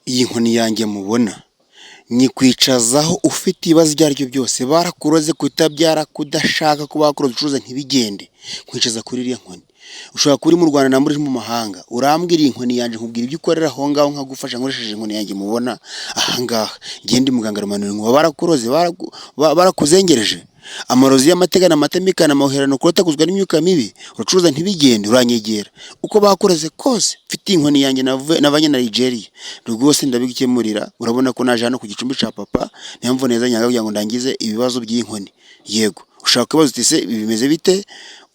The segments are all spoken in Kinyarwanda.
Iyi nkoni yanjye mubona nyikwicazaho ufite ibibazo ibyo ari byo byose, barakuroze kutabyara, kudashaka kuba wakuroze ucuruza ntibigende, nkwicaza kuri iriya nkoni. Ushobora kuba uri mu Rwanda namba uri mu mahanga, urambwira iyi nkoni yanjye nkubwira ibyo ukorera aho ngaho nkagufasha nkoresheje inkoni yanjye mubona aha ngaha. Njye ndi muganga Rumanura inkuba, barakuroze, barakuzengereje, amarozi y'amategano, amatemikano, amahuherano, kurotaguzwa n'imyuka mibi, uracuruza ntibigende, uranyegera. Uko bakuroze kose, mfite inkoni yanjye navanye na Nigeria, rwose ndabikemurira. Urabona ko naje hano ku gicumbi cya papa, niyo mpamvu neza nyanga kugira ngo ndangize ibibazo by'inkoni. Yego, ushaka kubaza uti se bimeze bite?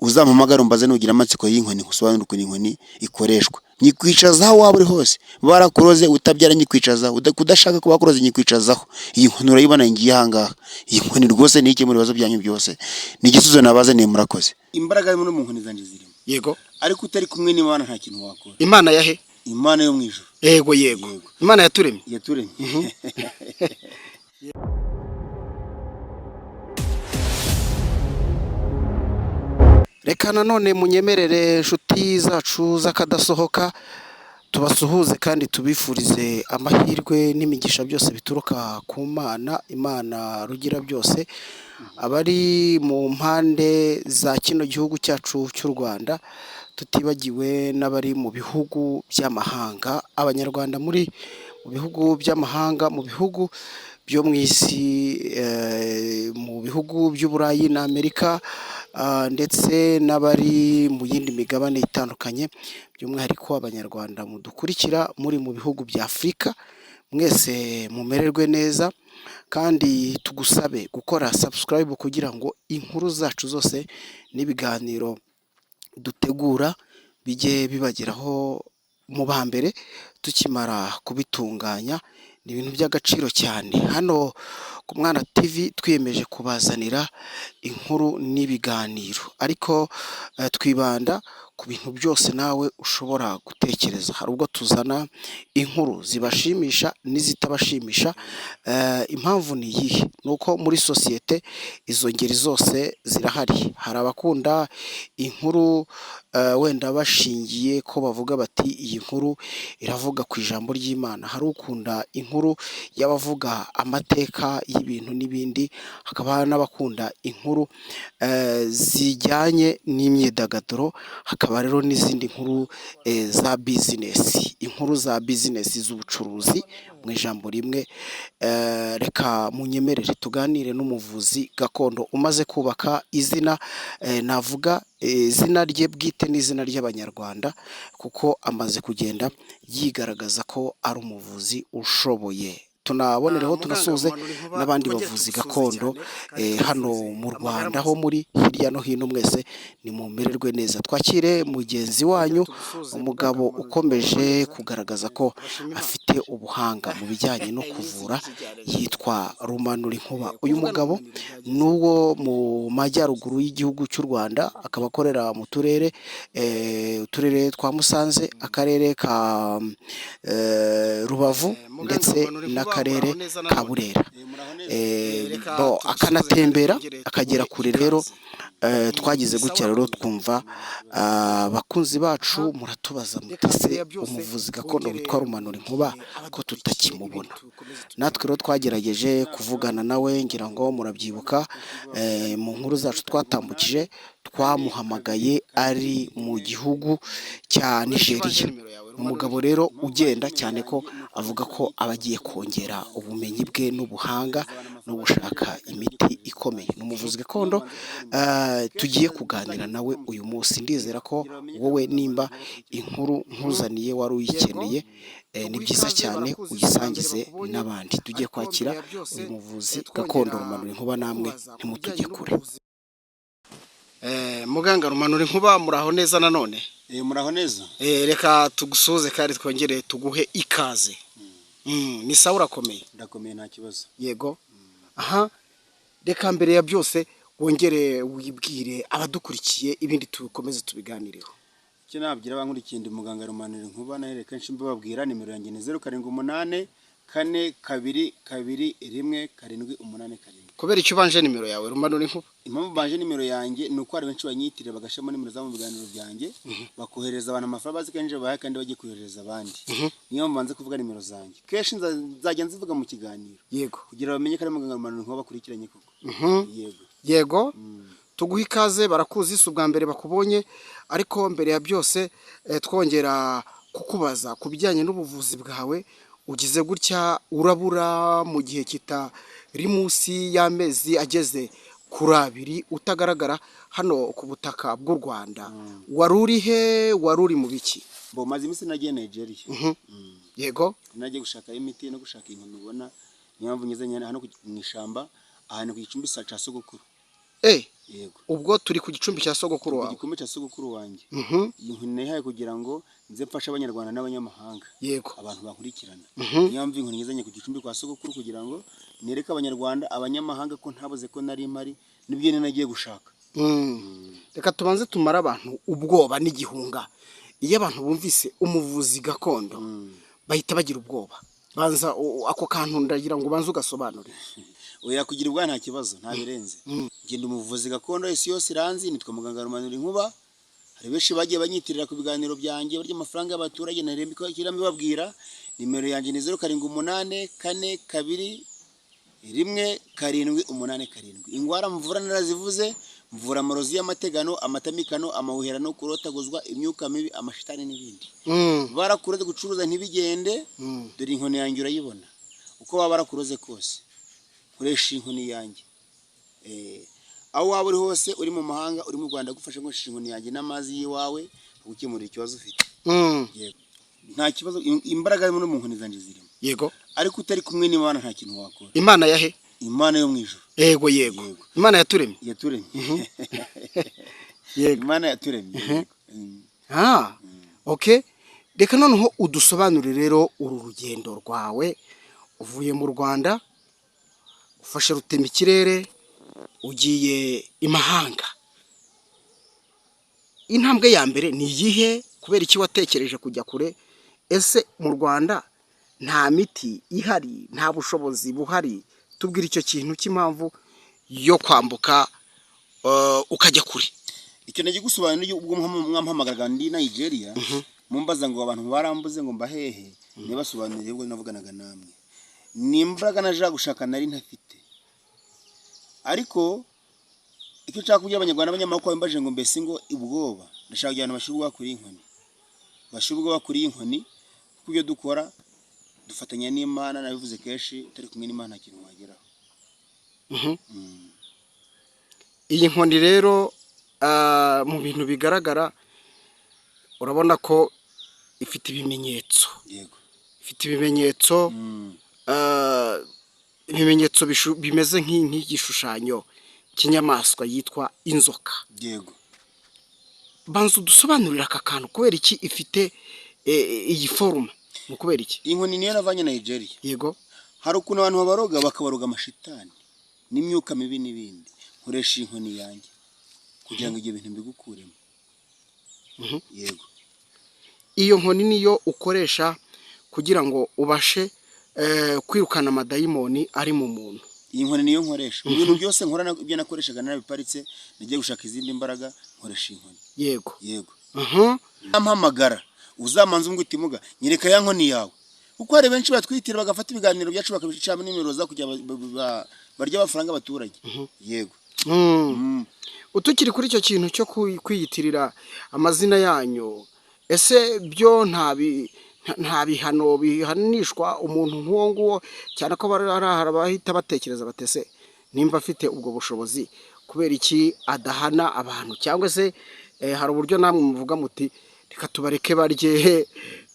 Uzampamagare umbaze nugira amatsiko y'inkoni, nkusobanurire ukuntu inkoni ikoreshwa. Nyikwicazaho aho waba uri hose, barakuroze utabyara nyikwicazaho, kudashaka ko bakuroze nyikwicazaho. Iyi nkoni urayibona ngiye aha ngaha. Iyi nkoni rwose niyo ikemura ibibazo byanyu byose. Ni igisubizo nabazaniye, murakoze. Imbaraga no mu nkoni zanjye zirimo. Yego. Ariko utari kumwe n'Imana nta kintu wakora. Imana yahe? Imana yo mu ijuru. Yego yego. Yego. Imana yaturemye. Yaturemye. Reka nanone munyemerere inshuti zacu z'akadasohoka tubasuhuze kandi tubifurize amahirwe n'imigisha byose bituruka ku Mana, Imana rugira byose, abari mu mpande za kino gihugu cyacu cy'u Rwanda, tutibagiwe n'abari mu bihugu by'amahanga, Abanyarwanda muri mu bihugu by'amahanga, mu bihugu byo mu isi, mu bihugu by'Uburayi na Amerika, ndetse n'abari mu yindi migabane itandukanye, by'umwihariko Abanyarwanda mudukurikira muri mu bihugu bya Afurika, mwese mumererwe neza kandi tugusabe gukora subscribe kugira ngo inkuru zacu zose n'ibiganiro dutegura bijye bibageraho mu ba mbere tukimara kubitunganya. Ni ibintu by'agaciro cyane. Hano ku Mwana TV twiyemeje kubazanira inkuru n'ibiganiro, ariko twibanda ku bintu byose nawe ushobora gutekereza. Hari ubwo tuzana inkuru zibashimisha n'izitabashimisha. Impamvu ni iyihe? Ni uko muri sosiyete izo ngeri zose zirahari. Hari abakunda inkuru wenda bashingiye ko bavuga bati iyi nkuru iravuga ku ijambo ry'Imana. Hari ukunda inkuru y'abavuga amateka y'ibintu n'ibindi, hakaba n'abakunda inkuru zijyanye n'imyidagaduro, hakaba rero n'izindi nkuru za bizinesi, inkuru za bizinesi z'ubucuruzi mu ijambo rimwe. Reka munyemerere tuganire n'umuvuzi gakondo umaze kubaka izina, navuga izina rye bwite n'izina ry'Abanyarwanda, kuko amaze kugenda yigaragaza ko ari umuvuzi ushoboye. Tunabonereho tunasuhuze n'abandi bavuzi gakondo hano mu Rwanda, ho muri hirya no hino, mwese nimumererwe neza. Twakire mugenzi wanyu, umugabo ukomeje kugaragaza ko afite ubuhanga mu bijyanye no kuvura, yitwa Rumanura Inkuba. Uyu mugabo ni uwo mu majyaruguru y'igihugu cy'u Rwanda, akaba akorera mu turere uturere twa Musanze, akarere ka Rubavu ndetse n'akarere ka Burera. Akanatembera akagera kure. Rero twagize gutya rero twumva abakunzi bacu muratubaza mutese umuvuzi gakondo witwa Rumanura Inkuba ko tutakimubona. Natwe rero twagerageje kuvugana nawe, ngira ngo murabyibuka mu nkuru zacu twatambukije, twamuhamagaye ari mu gihugu cya Nigeria. Umugabo rero ugenda cyane ko avuga ko aba agiye kongera ubumenyi bwe n'ubuhanga no gushaka imiti ikomeye. Ni umuvuzi gakondo tugiye kuganira nawe uyu munsi. Ndizera ko wowe nimba inkuru nkuzaniye wari uyikeneye, ni byiza cyane uyisangize n'abandi. Tugiye kwakira uyu muvuzi gakondo Rumanura Inkuba, namwe ntimutujye kure. Muganga Rumanura Inkuba, muraho neza nanone? Muraho neza. Reka tugusuhuze kandi twongere tuguhe ikaze. Ni sawa, urakomeye? Ndakomeye, nta kibazo. Yego. Aha, reka mbere ya byose wongere wibwire abadukurikiye, ibindi tukomeze tubiganireho. Icyo nabwira abankurikiye, ndi muganga Rumanura Inkuba, nahere kenshi mbabwira nimero yanjye ni 0 7 8 4 2 2 1 7 8 7. Kubera icyo ubanje nimero yawe, Rumanura Inkuba? Impamvu mbanje nimero yanjye ni uko hari benshi banyitirira, bagashyiramo nimero zabo mu biganiro byanjye, bakohereza abantu amafaranga bazi ko ari njye babahaye kandi bagiye koherereza abandi. Niyo mpamvu mbanze kuvuga nimero zanjye kenshi, nzajya nzivuga mu kiganiro kugira bamenye ko ari muganga Rumanura Inkuba bakurikiranye koko. Yego. Yego, tuguhe ikaze. Barakuzi, si ubwa mbere bakubonye, ariko mbere ya byose twongera kukubaza ku bijyanye n'ubuvuzi bwawe. Ugize gutya urabura mu gihe kitari munsi y'amezi ageze kuri 2 utagaragara hano ku butaka bw'u Rwanda. Wari uri he? Wari uri mu biki? Bo, maze iminsi nagiye Nigeria. Nagiye gushaka imiti no gushaka inkoni ubona. Niyo mpamvu ngeze nyine hano mu ishyamba, ahantu ku gicumbi cya sogokuru. Yego. Ubwo turi ku gicumbi cya sogokuru Ku wawe? gikombe cya sogokuru wanjye. Iyi nkoni nayihaye kugira ngo nze mfashe Abanyarwanda n'abanyamahanga, abantu bankurikirana. Niyo mpamvu inkoni ngezanye ku gicumbi kwa sogokuru, kugira ngo nereke Abanyarwanda, abanyamahanga ko ntabuze, ko nari mpari n'ibyo nari nagiye gushaka. Reka tubanze tumare abantu ubwoba n'igihunga. Iyo abantu bumvise umuvuzi gakondo bahita bagira ubwoba. Banza ako kantu ndagira ngo ubanze ugasobanure. Oya, kugira ubwoba nta kibazo, nta birenze. Ngenda umuvuzi gakondo, isi yose iranzi, nitwa muganga Rumanura Inkuba. Hari benshi bagiye banyitirira ku biganiro byanjye, barya amafaranga y'abaturage. Narembe mbibabwira, nimero yanjye ni 078421787. Ingwara mvura narazivuze: mvura amarozi y'amategano, amatamikano, amahuherano, kurotaguzwa, imyuka mibi, amashitani n'ibindi. Barakuroze gucuruza ntibigende, dore inkoni yanjye urayibona. Uko waba barakuroze kose, nkoresha inkoni yanjye. Aho waba uri hose, uri mu mahanga, uri mu Rwanda, gufasha nkoresheje inkoni yanjye n'amazi y'iwawe, gukemura ikibazo ufite. Yego, nta kibazo. Imbaraga no mu nkoni zanjye zirimo. Ariko utari kumwe n'Imana nta kintu wakora. Imana yahe? Imana yo mu ijuru. Yego. Yego. Imana yaturemye. Yaturemye. Yego. Imana yaturemye, yego. Ah, okay, reka noneho udusobanurire rero uru rugendo rwawe. Uvuye mu Rwanda, ufashe rutemikirere, ugiye imahanga. Intambwe ya mbere ni iyihe? Kubera iki watekereje kujya kure? Ese mu Rwanda nta miti ihari? Nta bushobozi buhari? Tubwire icyo kintu cy'impamvu yo kwambuka ukajya kure. Icyo nagiye gusobanura ubwo mwampamagaraga ndi Nigeria, mumbaza ngo abantu barambuze ngo mbahehe, nibasobanuriye ubwo navuganaga namwe. Ni imbaraga naje gushaka nari ntafite. Ariko icyo nshaka kubwira Abanyarwanda n'abanyamahanga bambaje ngo mbese ngo ubwoba, ndashaka kugira ngo bashyire ubwoba kuri iyi nkoni, bashyire ubwoba kuri iyi nkoni, kuko ibyo dukora dufatanya n'Imana. Nabivuze kenshi, utari kumwe n'Imana nta kintu wageraho. Iyi nkoni rero, mu bintu bigaragara, urabona ko ifite ibimenyetso. Yego. Ifite ibimenyetso, ibimenyetso bimeze nk'igishushanyo cy'inyamaswa yitwa inzoka. Yego. Banza udusobanurire aka kantu. Kubera iki ifite iyi forme? Ni ukubera iki? Iyi nkoni niyo navanye Nigeria. Hari ukuntu abantu babaroga, bakabaroga amashitani n'imyuka mibi n'ibindi. Nkoresha iyi nkoni yanjye kugira ngo ibyo bintu mbigukuremo. Yego. Iyo nkoni niyo ukoresha kugira ngo ubashe kwirukana amadayimoni ari mu muntu? Iyi nkoni niyo nkoresha mu bintu byose nkora. Ibyo nakoreshaga narabiparitse, nagiye gushaka izindi mbaraga, nkoresha iyi nkoni. Yego. Mpamagara uzamanza umbwira uti: "Muga, nyereka ya nkoni yawe," kuko hari benshi batwitira, bagafata ibiganiro byacu bakabicamo nimero za kugira barye amafaranga abaturage. Yego. Utukiri kuri icyo kintu cyo kwiyitirira amazina yanyu, ese byo nta bihano bihanishwa umuntu nk'uwo nguwo? Cyane ko bari hari abahita batekereza batese: "Nimba afite ubwo bushobozi, kubera iki adahana abantu?" Cyangwa se hari uburyo namwe muvuga muti: "Reka tubareke barye,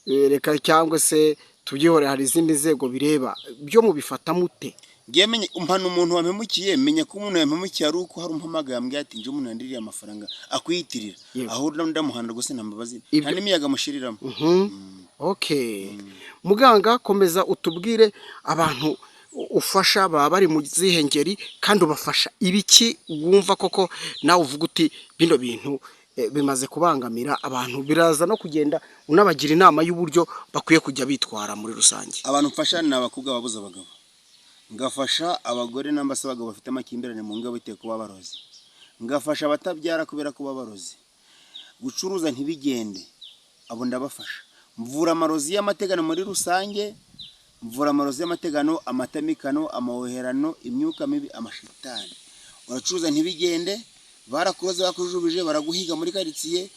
reka cyangwa se tubyihore, hari izindi nzego bireba"? Byo mubifata mute? Ngiye menye umpana umuntu wampemukiye, menya ko umuntu yampemukiye ari uko hari umpamagaye ambwiye ati: "Nje umuntu yandiriye amafaranga akwiyitirira." Aho ndamuhana rwose, nta mbabazi, nta n'imiyaga mushiriramo. Okay, muganga, komeza utubwire abantu ufasha baba bari mu zihe ngeri, kandi ubafasha ibiki? Wumva koko nawe uvuga uti: "Bino bintu bimaze kubangamira abantu," biraza no kugenda unabagira inama y'uburyo bakwiye kujya bitwara muri rusange. Abantu mfasha ni abakobwa babuze abagabo. Ngafasha abagore namba se abagabo bafite amakimbirane mu ngo bitewe kuba barozi. Ngafasha abatabyara kubera kuba barozi. Gucuruza ntibigende, abo ndabafasha. Mvura amarozi y'amategano muri rusange, mvura amarozi y'amategano, amatamikano, amahoherano, imyuka mibi, amashitani. Uracuruza ntibigende, barakuroze, bakujubije, baraguhiga muri karitsiye,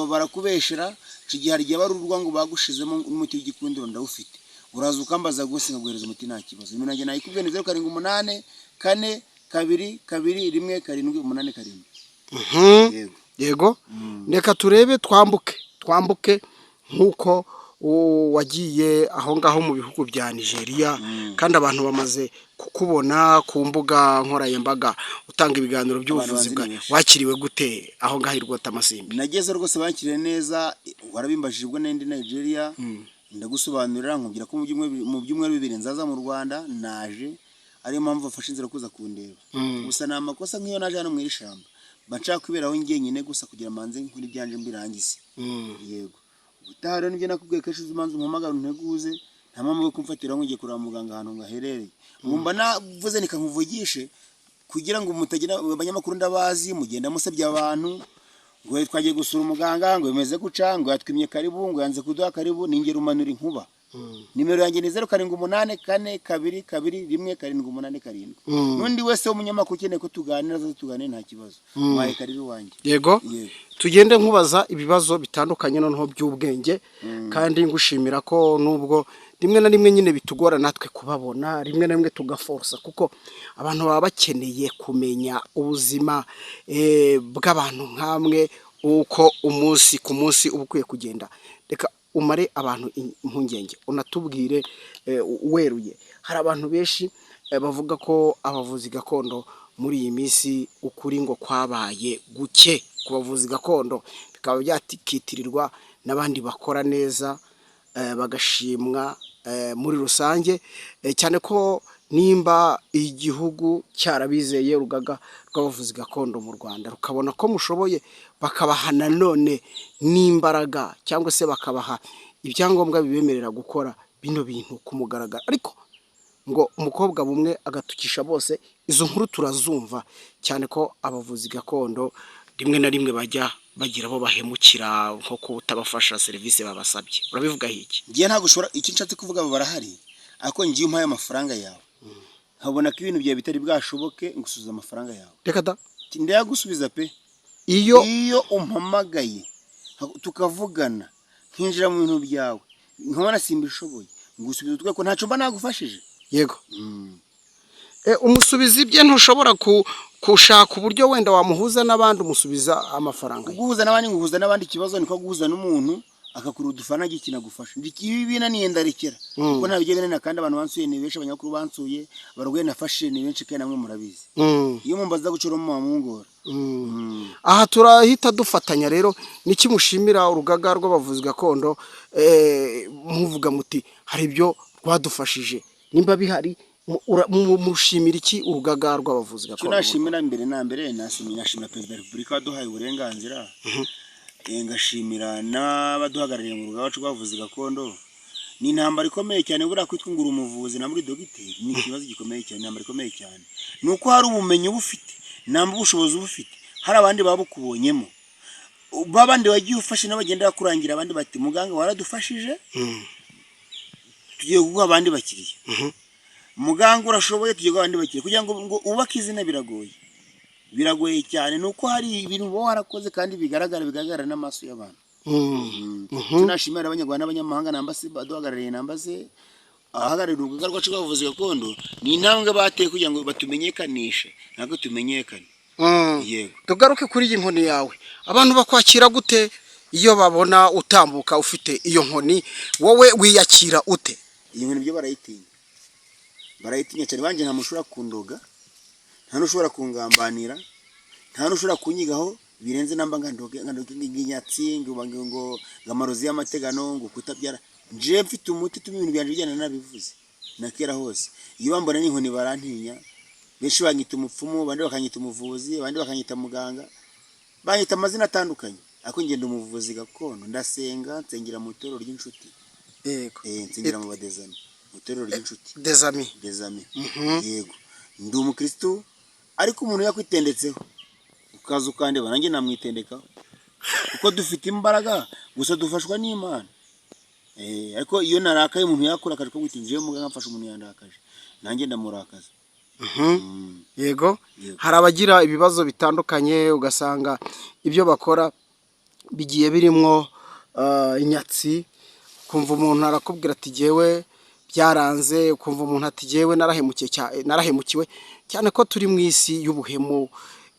barakubeshera. Icyo gihe hari igihe bari urwango bagushizemo, n'umuti w'igikundiro ndawufite. Uraza ukambaza rwose nkaguhereza umuti, nta kibazo. Nimero yanjye nayikubwiye ni 0784221787. Yego. Yego. Reka turebe, twambuke, twambuke nk'uko wagiye aho ngaho mu bihugu bya Nigeria, kandi abantu bamaze kukubona ku mbuga nkoranyambaga utanga ibiganiro by'ubuvuzi. Banzi Bwa ni benshi. Wakiriwe gute aho ngaho i Rwotamasimbi? Nageze rwose bakiriye neza. Warabimbajije ubwo nari ndi Nigeria, ndagusobanurira, nkubwira ko mu byumweru 2 nzaza mu Rwanda. Naje, ariyo mpamvu bafashe inzira kuza kundeba. Gusa ni amakosa, nk'iyo naje hano mu iri shyamba mba nshaka kwiberaho njyenyine gusa kugira manze nkore ibyanje mbirangize. Yego. Ubutaha rero nibyo nakubwiye kenshi, uzi umanza umpamagara unteguze, nta mpamvu yo kumfatira ngo ngiye kureba muganga ahantu ngaherereye. Ubu mba navuze nika nkuvugishe kugira ngo mutagira abanyamakuru, ndabazi mugenda musebya abantu ngo twagiye gusura umuganga, ngo bimeze guca, ngo yatwimye karibu, ngo yanze kuduha karibu. Ningera umanura inkuba. Nimero yanjye ni 0784221787. N'undi wese w'umunyamakuru ukeneye ko tuganira azaze tuganire, nta kibazo. Mwaye karibu iwanjye. Yego. Yego. Tugende nkubaza ibibazo bitandukanye noneho by'ubwenge, kandi ngushimira ko nubwo rimwe na rimwe nyine bitugora natwe kubabona, rimwe na rimwe tugaforosa, kuko abantu baba bakeneye kumenya ubuzima bw'abantu nk'amwe, uko umunsi ku munsi uba ukwiye kugenda. Reka umare abantu impungenge, unatubwire weruye. Hari abantu benshi bavuga ko abavuzi gakondo muri iyi minsi ukuri ngo kwabaye guke ku bavuzi gakondo, bikaba byakitirirwa n'abandi bakora neza bagashimwa muri rusange, cyane ko nimba igihugu cyarabizeye, urugaga rw'abavuzi gakondo mu Rwanda rukabona ko mushoboye, bakabaha nanone n'imbaraga cyangwa se bakabaha ibyangombwa bibemerera gukora bino bintu ku mugaragaro, ariko ngo umukobwa bumwe agatukisha bose. Izo nkuru turazumva cyane ko abavuzi gakondo rimwe na rimwe bajya bagira abo bahemukira, nko kutabafasha serivisi babasabye. Urabivugaho iki? Ngiye ntabwo ushobora, icyo nshatse kuvuga, abo barahari, ariko ngiye umpaye amafaranga yawe nkabona ko ibintu byawe bitari bwashoboke, ngusubiza amafaranga yawe. Reka da! Ndayagusubiza pe. Iyo Iyo umpamagaye tukavugana, nkinjira mu bintu byawe, nkabona simbishoboye, ngusubiza utwe ko ntacyo mba nagufashije. Yego. Umusubiza ibye, ntushobora gushaka uburyo wenda wamuhuza n'abandi, umusubiza amafaranga ye. Guhuza n'abandi, nguhuza n'abandi, ikibazo niko guhuza n'umuntu akakura udufana gikina gufasha. Ibi binaniye ndarekera, kuko nta bijya binanira, kandi abantu bansuye ni benshi, abanyamakuru bansuye, abarwayi nafashije ni benshi, kandi namwe murabizi. Iyo mumbaza gucura mu mungora. Aha turahita dufatanya rero. Niki mushimira urugaga rw'abavuzi gakondo, muvuga muti hari ibyo rwadufashije? Nimba bihari, mushimira iki urugaga rw'abavuzi Icyo gakondo? nashimira mbere na mbere, nashimira Perezida wa Repubulika waduhaye uburenganzira. Ngashimira n'abaduhagarariye mu rugaga rwacu rw'abavuzi gakondo. Ni intambara ikomeye cyane buriya kwitwa ngo uri umuvuzi na muri dogiteri, ni ikibazo gikomeye cyane, intambara ikomeye cyane. Ni uko hari ubumenyi uba ufite namba ubushobozi uba ufite, hari abandi babukubonyemo, babandi wagiye ufashe nabo bagenda bakurangira abandi bati: "Muganga waradufashije, tugiye kuguha abandi bakiriya. Muganga urashoboye, tugiye guha abandi bakiriya." Kugira ngo wubake izina biragoye, biragoye cyane. Ni uko hari ibintu uba warakoze kandi bigaragara, bigaragara n'amaso y'abantu. Icyo nashimira Abanyarwanda n'abanyamahanga namba se baduhagarariye, namba se abahagarariye urugaga rwacu rw'abavuzi gakondo, ni intambwe bateye kugira ngo batumenyekanishe, ntabwo tumenyekane. Yego. Tugaruke kuri iyi nkoni yawe. Abantu bakwakira gute iyo babona utambuka ufite iyo nkoni? Wowe wiyakira ute? Iyi nkoni byo barayitinya, barayitinya cyane. Banjye nta muntu ushobora kundoga, nta n'ushobora kungambanira, nta n'ushobora kunyigaho birenze namba ngandoge ngandoge nginyatsi ngo ngo ngo ngo amarozi y'amategano, ngo kutabyara. Nje mfite umuti utuma ibintu byanjye bijyana, nabivuze na kera hose. Iyo bambona n'inkoni barantinya. Benshi banyita umupfumu, abandi bakanyita umuvuzi, abandi bakanyita muganga, banyita amazina atandukanye, ariko ngenda umuvuzi gakondo. Ndasenga, nsengera mu itorero ry'inshuti. Yego. Nsengera mu badezani. Mu itorero ry'inshuti. Des Amis. Des Amis. Yego, ndi umukristo, ariko umuntu yakwitendetseho ukaza ukandeba, nanjye namwitendekaho, kuko dufite imbaraga, gusa dufashwa n'Imana. Ariko iyo narakaye, umuntu yakurakaje, ko gwita njyewe muganga mfasha umuntu yandakaje, nanjye ndamurakaza. Yego. Yego. Hari abagira ibibazo bitandukanye, ugasanga ibyo bakora bigiye birimwo inyatsi, ukumva umuntu arakubwira ati: "Jyewe byaranze", ukumva umuntu ati: "Jyewe narahemukiye, narahemukiwe", cyane ko turi mu isi y'ubuhemu.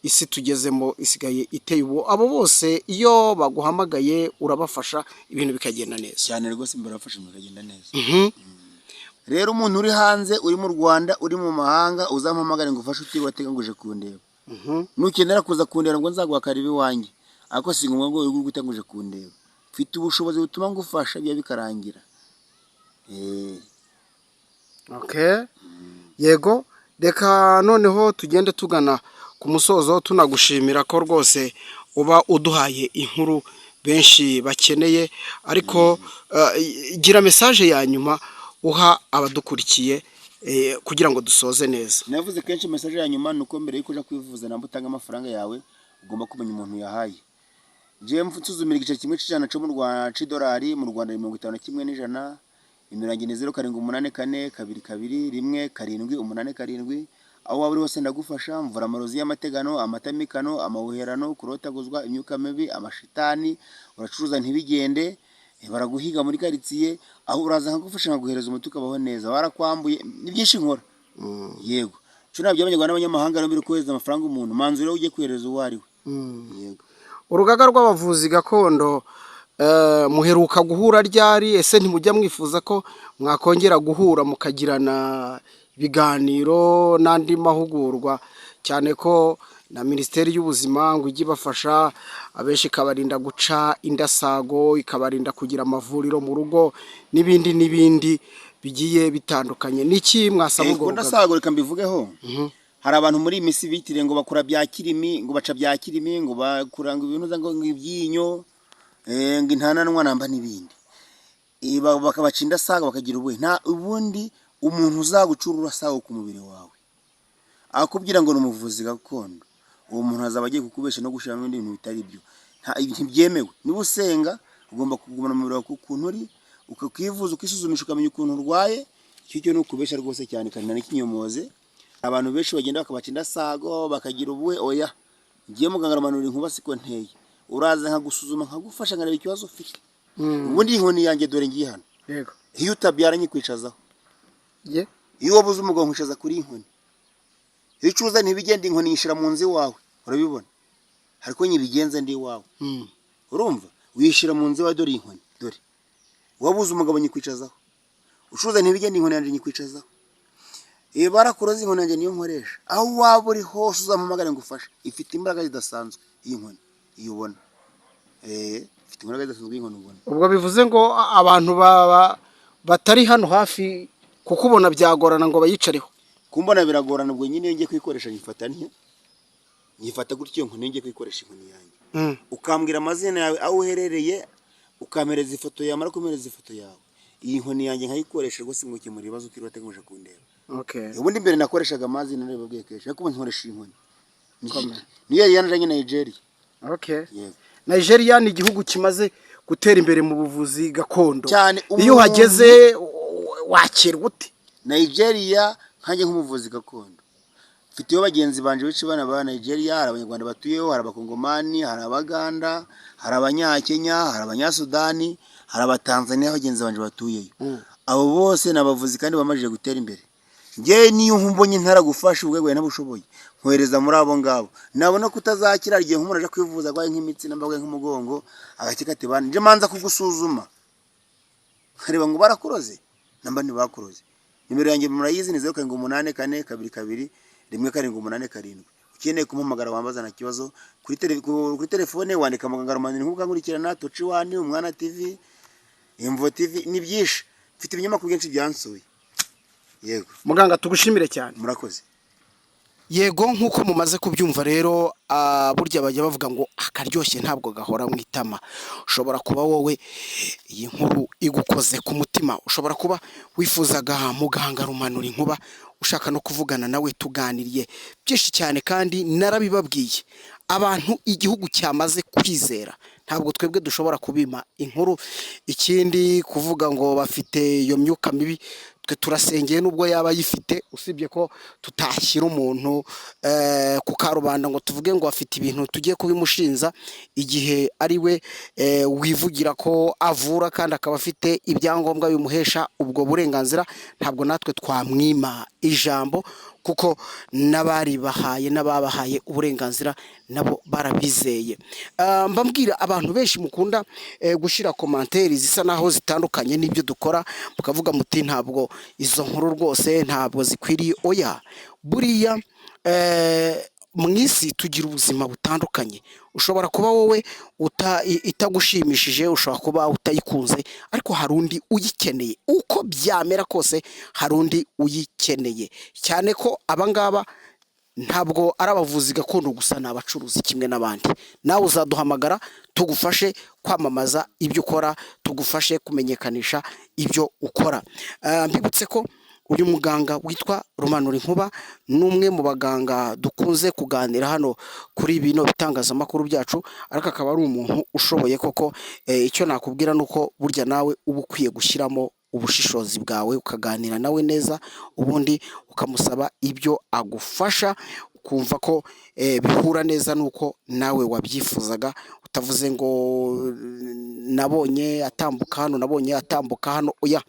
Isi tugezemo isigaye iteye ubu. Abo bose iyo baguhamagaye urabafasha, ibintu bikagenda neza? Cyane rwose, mbafasha bikagenda neza. Rero umuntu uri hanze, uri mu Rwanda, uri mu mahanga, uzampamagare ngo ufashe utiriwe wateganyije kundeba. Nukenera kuza kundeba ngo nzaguha karibu iwanjye, ariko si ngombwa ngo wirirwe utanguje kundeba. Mfite ubushobozi butuma ngufasha biba bikarangira. Okay. Yego, reka noneho tugende tugana ku musozo, tunagushimira ko rwose uba uduhaye inkuru benshi bakeneye, ariko gira message ya nyuma uha abadukurikiye kugira ngo dusoze neza. Navuze kenshi, message ya nyuma ni uko mbere yuko uja kwivuza namba utanga amafaranga yawe, ugomba kumenya umuntu yahaye. Jewe nsuzumira igice kimwe c'ijana co mu Rwanda c'idolari, mu Rwanda ni 51,100. Nimero yanjye ni 0784221787. Aho waba uri hose ndagufasha. Mvura amarozi y'amategano, amatamikano, amahuherano, kurotaguzwa, imyuka mibi, amashitani, uracuruza ntibigende, baraguhiga muri karitsiye, aho uraza nkagufasha, nkaguhereza umuti ukabaho neza. Barakwambuye, ni byinshi nkora. Yego, cyo nabyo abanyarwanda n'abanyamahanga rero, mbere kohereza amafaranga umuntu, manzu rero ujye kohereza uwo ari we. Yego. Urugaga rw'abavuzi gakondo muheruka guhura ryari? Ese ntimujya mwifuza ko mwakongera guhura mukagirana ibiganiro n'andi mahugurwa, cyane ko na Minisiteri y'Ubuzima ngo ijye ibafasha abenshi, ikabarinda guca indasago, ikabarinda kugira amavuriro mu rugo n'ibindi n'ibindi bigiye bitandukanye? Niki mwasaba urwo Ku rugaga? Ndasago, reka mbivugeho. Hari abantu muri iyi minsi bitiriye ngo bakora bya kirimi, ngo baca bya kirimi, ngo bakura ngo ibintu ngo ibyinyo, ngo intananwa namba n'ibindi. Bakabaca indasago, bakagira ubuhe. Nta ubundi umuntu uzagucura urasago ku mubiri wawe akubwira ngo ni umuvuzi gakondo, uwo muntu azaba agiye kukubesha no gushyiramo ibindi bintu bitari byo. Ntibyemewe. Niba usenga, ugomba kugumana umubiri wawe ukuntu uri, ukivuza, ukisuzumisha, ukamenya ukuntu urwaye. Icyo cyo ni ukubesha rwose cyane kandi n'ikinyomoze. Abantu benshi bagenda bakabaca indasago, bakagira ubuhe. Oya, ngiye muganga aramanura inkuba, siko nteye. Uraza nkagusuzuma, nkagufasha, nkareba ikibazo ufite. Ubundi iyi nkoni yanjye dore ngiye hano. Iyo utabyara nyikwicazaho. Iyo wabuze umugabo, nkwicaza kuri iyi nkoni. Iyo ucuruza ntibigende, inkoni nyishyira mu nzu iwawe. Urabibona ariko nyibigenze ndi iwawe. Urumva, wishyira mu nzu iwawe. Dore iyi nkoni, dore. Wabuze umugabo, nyikwicazaho. Ucuruza ntibigende, inkoni yanjye nyikwicazaho. Iyo barakuroze, inkoni yanjye niyo nkoresha. Aho waba uri hose uzampamagare ngufashe. Ifite imbaraga zidasanzwe iyi nkoni iyo ubona. Ifite imbaraga zidasanzwe iyi nkoni ubona. Ubwo bivuze ngo abantu baba batari hano hafi kukubona byagorana ngo bayicareho? Kumbona biragorana. Ubwo nyine iyo ngiye kuyikoresha nyifata ntya, nyifata gutyo iyo nkoni. Iyo ngiye kuyikoresha inkoni yanjye, ukambwira amazina yawe, aho uherereye, ukampereza ifoto yawe, mara kumpereza ifoto yawe, iyi nkoni yanjye nkayikoresha rwose ngo ukemura ibibazo utiriwe wateganyije kundeba. Ubundi mbere nakoreshaga amazi, narababwiye kenshi, ariko ubu nkoresha iyi nkoni. Niyo yari yanajanye Nigeria. Yego. Nigeria ni igihugu kimaze gutera imbere mu buvuzi gakondo. Cyane. Iyo uhageze wakirwa ute? Nigeria, nkanjye nk'umuvuzi gakondo, mfiteyo bagenzi banje benshi bana ba Nigeria. Hari Abanyarwanda batuyeho, hari Abakongomani, hari Abaganda, hari Abanyakenya, hari Abanyasudani, hari Abatanzaniya, bagenzi banje batuyeyo. Abo bose ni abavuzi kandi bamajije gutera imbere. Njyewe niyo mbonye ntaragufasha, ubwo ntabushoboye, nkohereza muri abo ngabo. Nabona ko utazakira, igihe nk'umuntu aje kwivuza arwaye nk'imitsi namba arwaye nk'umugongo, agakeka ati bana, nje manza kugusuzuma nkareba ngo barakuroze namba ntibakuroze. Nimero yanjye murayizi, ni 0784221787. Ukeneye kumpamagara wambaza, nta kibazo. Kuri telefone wandika Muganga Romani nk'uko nkurikirana Toci Wani, Umwana TV, Imvo TV, ni byinshi. Mfite ibinyamakuru byinshi byansuye. Yego. Muganga, tugushimire cyane. Murakoze. Yego, nk'uko mumaze kubyumva rero, burya bajya bavuga ngo akaryoshye ntabwo gahora mu itama. Ushobora kuba wowe iyi nkuru igukoze ku mutima, ushobora kuba wifuzaga muganga Rumanura Inkuba, ushaka no kuvugana nawe. Tuganiriye byinshi cyane kandi narabibabwiye, abantu igihugu cyamaze kwizera ntabwo twebwe dushobora kubima inkuru. Ikindi, kuvuga ngo bafite iyo myuka mibi, twe turasengeye nubwo yaba ayifite, usibye ko tutashyira umuntu ku karubanda ngo tuvuge ngo afite ibintu tugiye kubimushinza, igihe ari we wivugira ko avura kandi akaba afite ibyangombwa bimuhesha ubwo burenganzira. Ntabwo natwe twamwima ijambo, kuko n'abaribahaye n'ababahaye uburenganzira nabo barabizeye. Mbabwira abantu benshi mukunda gushyira commentaires zisa naho zitandukanye n'ibyo dukora, mukavuga muti ntabwo izo nkuru rwose ntabwo zikwiriye. Oya, buriya mu isi tugira ubuzima butandukanye. Ushobora kuba wowe itagushimishije, ushobora kuba utayikunze, ariko hari undi uyikeneye. Uko byamera kose hari undi uyikeneye, cyane ko abangaba ntabwo ari abavuzi gakondo gusa, ni abacuruzi kimwe n'abandi. Nawe uzaduhamagara tugufashe kwamamaza ibyo ukora, tugufashe kumenyekanisha ibyo ukora. Mbibutse ko uyu muganga witwa Rumanura Inkuba ni umwe mu baganga dukunze kuganira hano kuri bino bitangazamakuru byacu, ariko akaba ari umuntu ushoboye koko. Icyo nakubwira ni uko burya nawe uba ukwiye gushyiramo ubushishozi bwawe, ukaganira nawe neza, ubundi ukamusaba ibyo agufasha, ukumva ko bihura neza n'uko nawe wabyifuzaga, utavuze ngo nabonye atambuka hano, nabonye atambuka hano. Oya,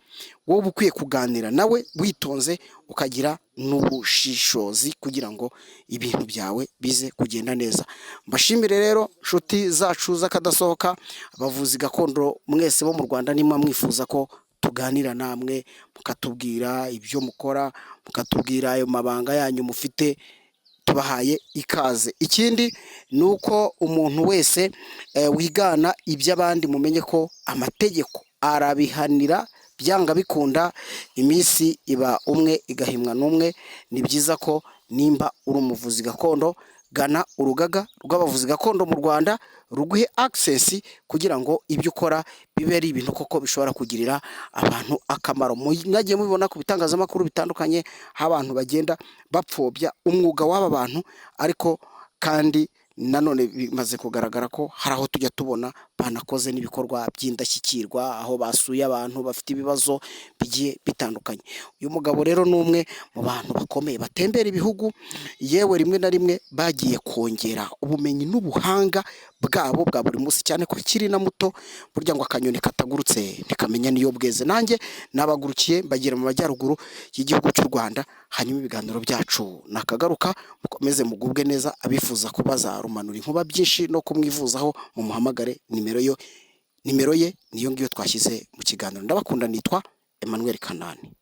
wowe uba ukwiye kuganira nawe witonze, ukagira n'ubushishozi kugira ngo ibintu byawe bize kugenda neza. Mbashimire rero, nshuti zacu z'akadasohoka, abavuzi gakondo mwese bo mu Rwanda, nimba mwifuza ko tuganira namwe, mukatubwira ibyo mukora, mukatubwira ayo mabanga yanyu mufite, tubahaye ikaze. Ikindi ni uko umuntu wese wigana iby'abandi, mumenye ko amategeko arabihanira byanga bikunda. Iminsi iba umwe igahimwa n'umwe. Ni byiza ko nimba uri umuvuzi gakondo, gana urugaga rw'abavuzi gakondo mu Rwanda ruguhe access, kugira ngo ibyo ukora bibe ari ibintu koko bishobora kugirira abantu akamaro. Mwagiye mubibona ku bitangazamakuru bitandukanye, aho abantu bagenda bapfobya umwuga w'aba bantu, ariko kandi nanone bimaze kugaragara ko hari aho tujya tubona banakoze n'ibikorwa by'indashyikirwa, aho basuye abantu bafite ibibazo bigiye bitandukanye. Uyu mugabo rero ni umwe mu bantu bakomeye batembera ibihugu, yewe rimwe na rimwe bagiye kongera ubumenyi n'ubuhanga bwabo bwa buri munsi, cyane ko akiri na muto. Burya ngo akanyoni katagurutse ntikamenya n'iyo bweze. Nanjye nabagurukiye mbagira mu majyaruguru y'igihugu cy'u Rwanda. Hanyuma ibiganiro byacu nakagaruka, mukomeze mugubwe neza. Abifuza kubaza Rumanura Inkuba byinshi no kumwivuzaho, mumuhamagare, nimero ye niyo ngiyo twashyize mu kiganiro. Ndabakunda, nitwa Emmanuel Kanani.